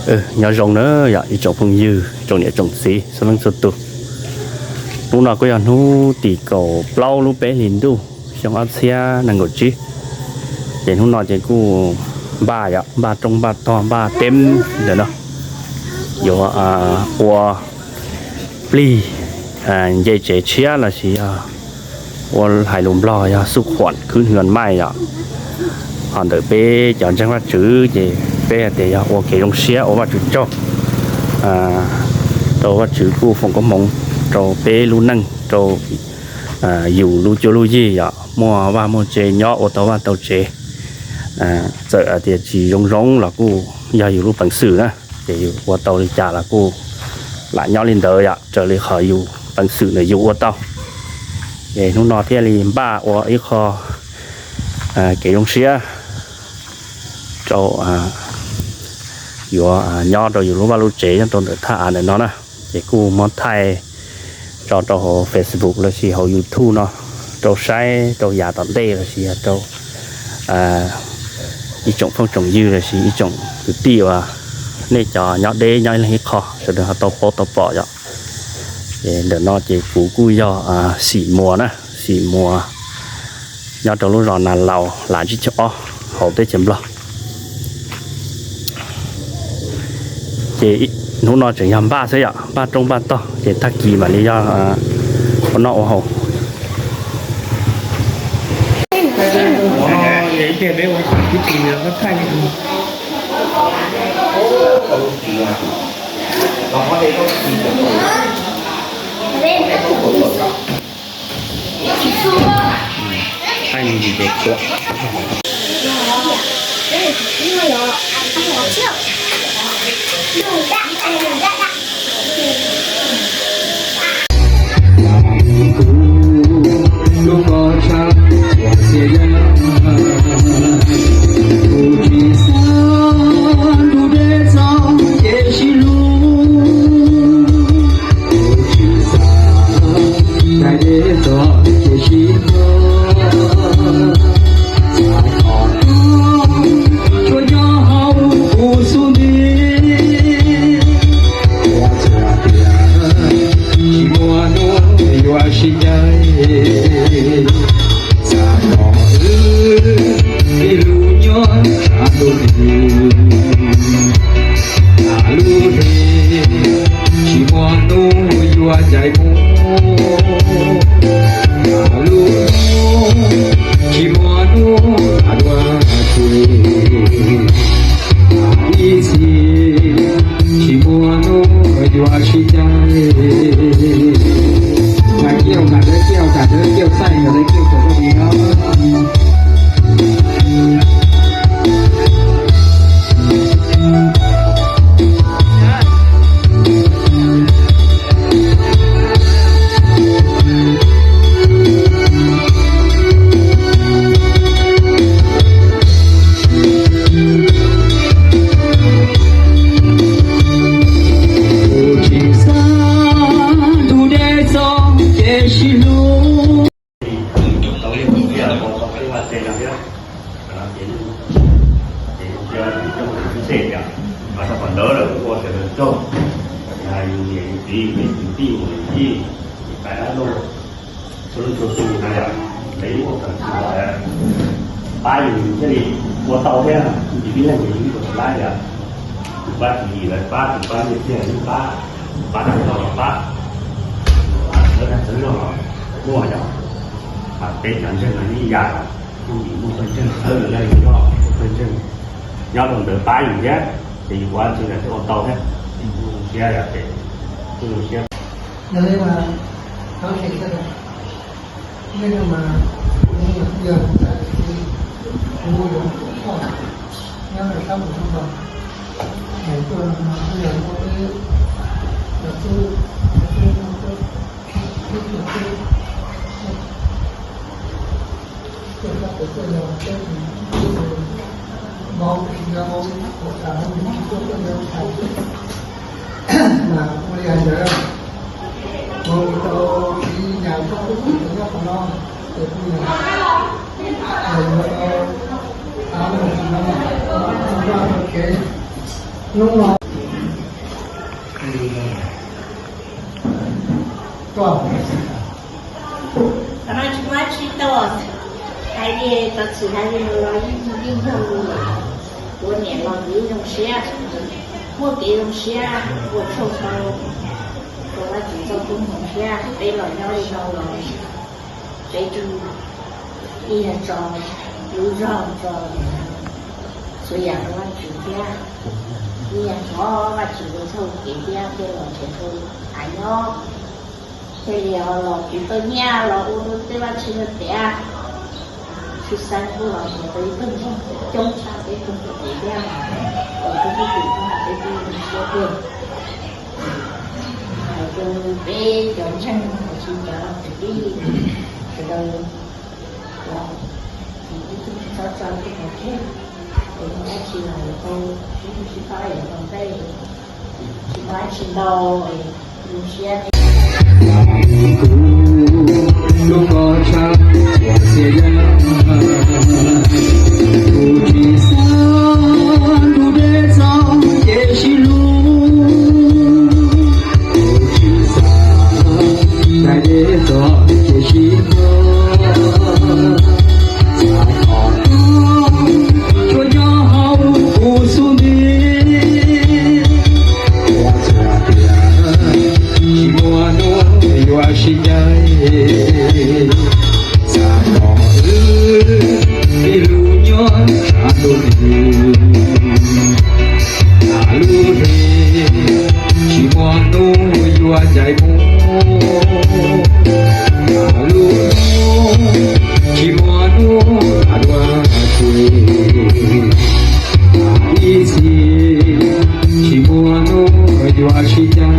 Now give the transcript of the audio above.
Nyob zoo na yom ib tsoom phooj ywg, tsoom niam tsoom txiv txhua leej txhua tus. Hnub no kuj yog hnub tim kaum plaub lub peb hlis ntuj xyoo ob txhiab nees nkaum tsib. Ces hnub no ces kuj npaj yom, npaj rooj npaj tog npaj teb ntawm no, yuav ua plig nce tsev tshiab lossis yog ua hais lus Nplog yog xub khuam khwb hnyuas maij yom. Ho ntawm peb cov ntseeg Vajtswv ces peb hais tias yog ua kev zoo siab ua Vajtswv tsaug rau Vajtswv kuj foom koob hmoov rau peb lub neej, rau yus lub cuab lub yig yom, muaj vaj muaj tsev nyob ua tau vaj tau tsev. Txawm hais tias tsis zoo zoo los kuj yog yus lub peev xwm na, ces yus ua tau li cas los kuj lam nyob li ntawd yom, raws li qhov yus peev xwm ntawm yus ua tau. Es hnub no thiaj li npaj ua ib qho kev zoo siab rau yuav nyob rau yus lub vaj lub tsev nyob rau ntawm thaj av ntawm no na. Ces kuj muab thaij tso rau hauv Facebook lossis hauv YouTube no rau saib rau yav tom ntej lossis yog rau ib tsoom phooj tsoom ywg lossis ib tsoom kwv tij uas nej cov nyob deb nyob ib leeg ib qho sawv daws ho tau paub tau pom yom. Ces ntawm no ces kuv kuj yog Xim Muas na, Xim Muas nyob rau lub zos Nas Laus Lav Ntsib Caug Ob hauv teb chaws Nplog. Ces hnub no tseem yog npaj xwb yom, npaj rooj npaj tog ces tag kis mam li yog ua noj ua haus. Txhua leej txhua tus na yom, lawv yeej ua peev xwm pab yus thiaj li ua tau thiab, yus tib leeg yus yeej ua tsis laib yom. Yus pab tswv yim los pab, yus pab nyiaj txiag los yeej pab, pab tau los pab, pab tau los muaj yom. Peb cov ntseeg no yeej ib yam, phooj ywg muaj pawg ntseeg, sawv daws lawv yeej muaj pawg ntseeg nyob rau ntawd pab yus thiab, ces yus ua dab tsi los thiaj ua tau thiab. Zoo siab yom, ces zoo siab. Mas ua li hais ntawd, ua li tau ib yam koj twb tau nyob qhov no, ces kuj yog yuav tau av mus no, vaj mus tsev. Hnub no Qhov no tsis muaj dab tsi tau, hais li txog txim hais li los yeej yog li, ua niam los kuv zoo siab, muaj kev zoo siab, ua tsaug ntau rau Vajtswv txoj koob hmoov thiab peb los nyob li no los peb tug ib yam tso lub zog tso txhua yam rau Vajtswv thiab, ib yam thov Vajtswv ua txuj kev thiab tej los tsev tu hav nyob. Thiaj li los kuv tau nyiaj los ua rau tej vaj tse tiav, tsis xav kuj los ua rau ib tug ntseeg coob tshaj peb tug ntseeg thiab, kom tug tib tug tub peb tug siab tiag. Hais rau peb cov ntseeg los sis cov kwv tij sawv daws, los tsis txhob tso tseg, es muaj dab tsi los yuav tau, tsis tau yuav tau nqe, tsis muaj dab tsi ntau, zoo siab. Kuv lub pob tsav uas txias yam, kuv tsis xav nrug deb txog ces sib hlub, kuv tsis xav daim deb txog ces sib nco, xav kom tsuas nyob hauv kuv xub ntiag, ua txhua tiam tsis muaj hnub yuav sib ncaim, xav kom wb ib lub nyob tshav ntuj nti, lub hli tsis muaj hnub yuav ncaim mus, lub hnub tsis muaj hnub dua tsis, ib txhis tsis muaj hnub yuav sib ncaim,